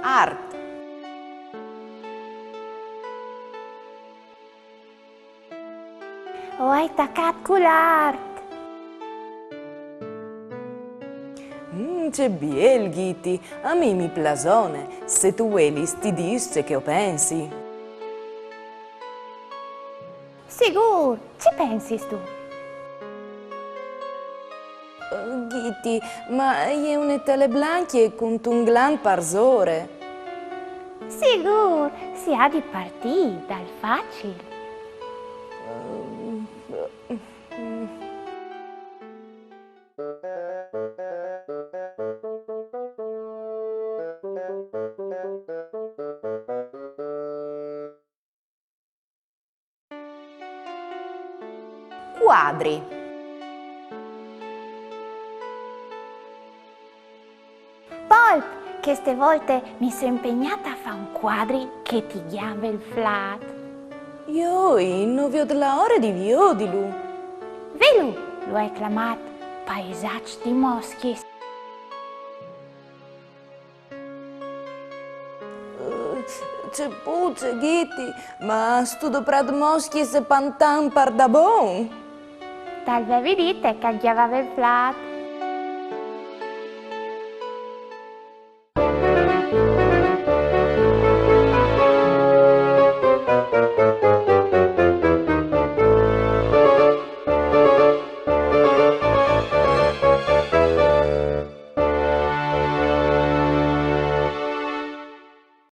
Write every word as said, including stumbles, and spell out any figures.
Art. O ai tacât cul art. Mm, ce biel, Ghiti. A mi mi plasone. Se tu vuelis, ti dîs ce che o pensi. Sigûr, ce pensistu? Eh, Ghiti, ma e je une tele blancje cuntun glan parsore. Sigûr, si à di partî dal facil. Cuadri. Polp, cheste volte mi soi impegnât a fâ un cuadri che ti gjave il flât. Joi, no viôt la ore di viodilu. Velu, lu ai clamât Paisaç di moscjis. Eh, ce puce, Ghiti, ma âstu doprât moscjis e pantan pardabon? Tal vevi dite che al gjavave il flât.